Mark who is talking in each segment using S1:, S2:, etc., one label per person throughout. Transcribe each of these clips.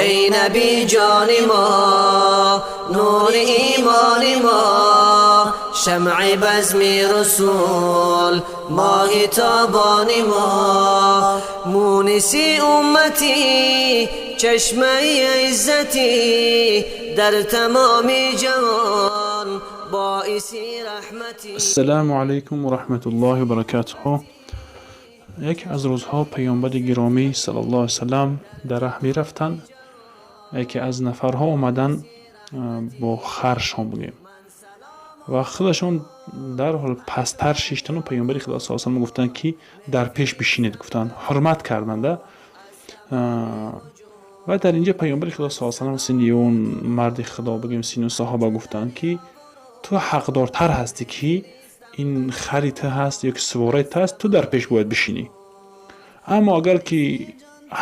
S1: Эй Набӣ ҷони мо, нури имони мо, шамъи базми расул, моҳи тобони мо, муниси умматӣ, чашмаи иззатӣ, дар тамоми ҷаҳон боиси раҳматӣ.
S2: Ассалому алайкум ва раҳматуллоҳи ва баракатуҳу. Яке аз рӯзҳо Паёмбари гиромӣ саллаллоҳу алайҳи васаллам дар раҳ мерафтанд. Яке аз нафарҳо омаданд бо харшон бигӯем ва худашон дарҳол пасттар шиштану Паёмбари Худо саллаллоҳу алайҳи васаллам гуфтанд, ки дар пеш бишинед, гуфтанд, ҳурмат карданда. Ва дар инҷа Паёмбари Худо саллаллоҳу алайҳи васаллам синни он марди Худо бигӯем, синни саҳоба гуфтанд, ки ту ҳақдортар ҳастӣ, ки ин хари ту ҳаст ё ки сувораи ту ҳаст, ту дар пеш бояд бишинӣ. Аммо агар ки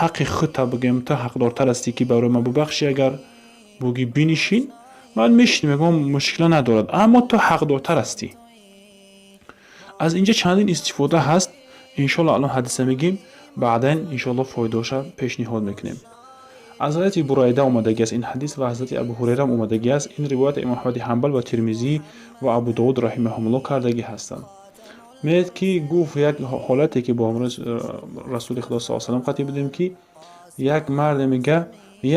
S2: ҳаққи худта бигӯем, ту ҳақдортар ҳастӣ, ки барои ман бубахшӣ, агар бугӣ бинишин, ман мешинем, ягон мушкила надорад, аммо ту ҳақдортар ҳастӣ. Аз инҷа чандин истифода ҳаст. Иншоалло, алон ҳадиса мегӯем, баъдан иншоалло фоидаоша пешниҳод мекунем. Аз ҳазрати Бурайда омадагӣ аст ин ҳадис ва ҳазрати Абу Ҳурайраам омадагӣ аст. Ин ривоят Имом Аҳмади Ҳанбал ва Термизӣ ва Абу Довуд раҳимаҳумуллоҳ кардагӣ ҳастанд. Мегӯяд, ки гуфт, як ҳолате ки бо ҳамроҳи Расули Худо саллаллоҳу алайҳи васаллам қатӣ будем, ки як марде мега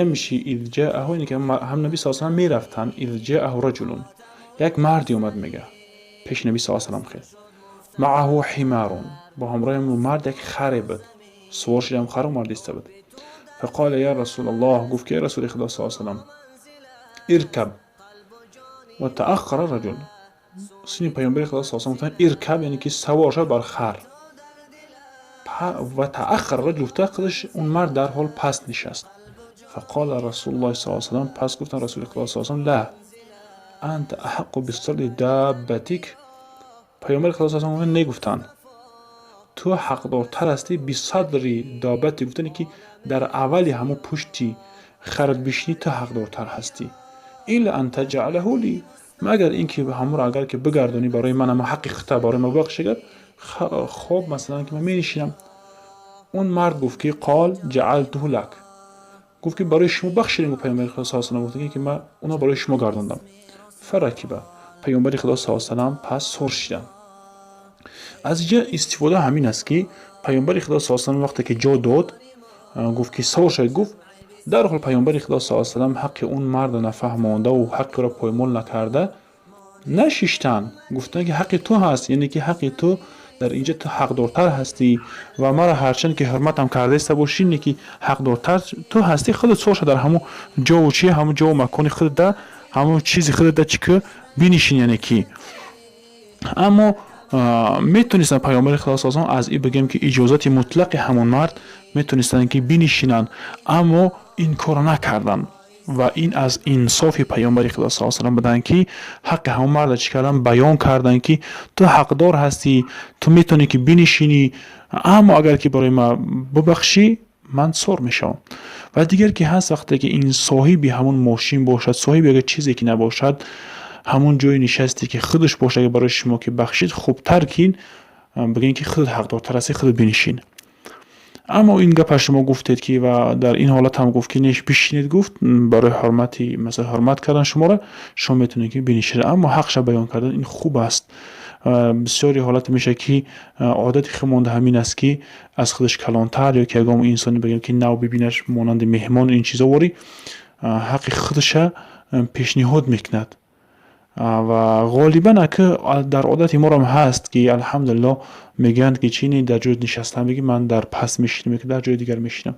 S2: ямши из ҷааҳу, яъне ки ҳам Наби саллаллоҳу алайҳи васаллам мерафтанд, из ҷааҳу раҷулун, як марде омад, мега, пеши Наби саллаллоҳу алайҳи васаллам хел, маъаҳу ҳимарун, бо ҳамроҳи мард як харе буд, сувор шидам хару мард иста буд. Фақола я Расулаллоҳ, гуфт, ки эй Расули Худо саллаллоҳу алайҳи васаллам, иркаб ва тааххара раҷул. Сини Паёмбари Худо саллаллоҳу алайҳи васаллам гуфтанд: иркаб, яъне ки савор шав бар хар. Ва тааххара раҷул гуфта, худаш он мард дарҳол паст нишаст. Фақола Расулуллоҳи саллаллоҳу алайҳи васаллам, пас гуфтанд Расули Худо саллаллоҳу алайҳи васаллам: ла анта аҳаққу бисадри даббатик. Паёмбари Худо саллаллоҳу алайҳи васаллам не гуфтанд, ту ҳақдортар ҳастӣ бисадри добати, гуфтане ки дар аввали ҳамон пушти харат бишинӣ, ту ҳақдортар ҳастӣ. Илла ан таҷъалаҳу ли, магар ин ки ҳамонро агар ки бигардонӣ барои ман, ама ҳаққи худта барои ман бубахшӣ, агар хоб масалан ки ман менишинам. Он мард гуфт, ки қол ҷаалтуҳу лак, гуфт, ки барои шумо бахшидем. Гуфт, Паёмбари Худо саллаллоҳу алайҳи васаллам гуфт, ки ман онро барои шумо гардондам. Фаракиба, Паёмбари Худо саллаллоҳу алайҳи васаллам пас сур шиданд. Аз инҷа истифода ҳамин аст, ки Паёмбари Худо саллаллоҳу алайҳи васаллам вақте ки ҷо дод, гуфт, ки савор шавед, гуфт, дарҳол Паёмбари Худо саллаллоҳу алайҳи васаллам ҳаққи он марда нафаҳмондаву ҳаққи ӯро поймол накарда нашиштанд. Гуфтанд, ки ҳаққи ту ҳаст, яъне ки ҳаққи ту дар инҷа, ту ҳақдортар ҳастӣ ва маро ҳарчанд ки ҳурматам кардаиста бошӣ, не ки ҳақдортар ту ҳастӣ, худат савор ша дар ҳамон ҷову чи ҳамон ҷову макони худата, ҳамон чизи худата чӣ ки бинишин. Яъне ки аммо метонистанд Паёмбари Худо саллаллоҳу алайҳи васаллам аз ин бигӯем, ки иҷозати мутлақи ҳамон мард метонистанд, ки бинишинанд, аммо ин корро накарданд ва ин аз инсофи Паёмбари Худо саллаллоҳу алайҳи васаллам буданд, ки ҳаққи ҳамон марда чӣ карданд? Баён карданд, ки ту ҳақдор ҳастӣ, ту метавонӣ, ки бинишинӣ, аммо агар ки барои ман бубахшӣ, ман сор мешавам. Ва дигар ки ҳаст, вақте ки ин соҳиби ҳамон мошин бошад, соҳиби агар чизе ки набошад, ҳамон ҷои нишасте ки худаш бошад, агар барои шумо ки бахшид, хубтар ки бигӯем, ки худат ҳақдортар ҳастӣ, худат бинишин. Аммо ин гапа шумо гуфтед, ки ва дар ин ҳолат ҳам гуфт, ки неш бишинед, гуфт, барои ҳурмати масалан ҳурмат кардан шуморо, шумо метавонед, ки бинишинед, аммо ҳақша баён кардан ин хуб аст. Бисёри ҳолате мешавад, ки одати худмонда ҳамин аст, ки аз худаш калонтар ё ки ягон инсоне бигӯем, ки нав бибинаш, монанди меҳмон, ин чизо ворӣ ҳаққи худаша пешниҳод мекунад. Ва ғолибан ака дар одати морам ҳаст, ки алҳамдулиллоҳ мегӯянд, ки чини дар ҷои нишастан бигӣ, ман дар паст мешинам ё ки дар ҷои дигар мешинам.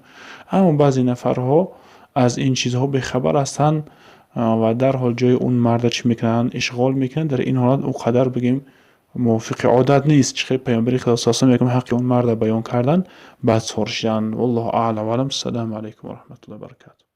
S2: Аммо баъзе нафарҳо аз ин чизҳо бехабар ҳастанд ва дарҳол ҷои он марда чӣ мекунанд? Ишғол мекунанд. Дар ин ҳолат ӯ қадар бигӯем, мувофиқи одат нест. Чӣ хел Паёмбари Худо саллаллоҳу алайҳи васаллам якум ҳаққи он марда баён карданд, баъд сор шиданд. Валлоҳу аълам. Ассалому алайкум ва раҳматуллоҳи ва баракатуҳ.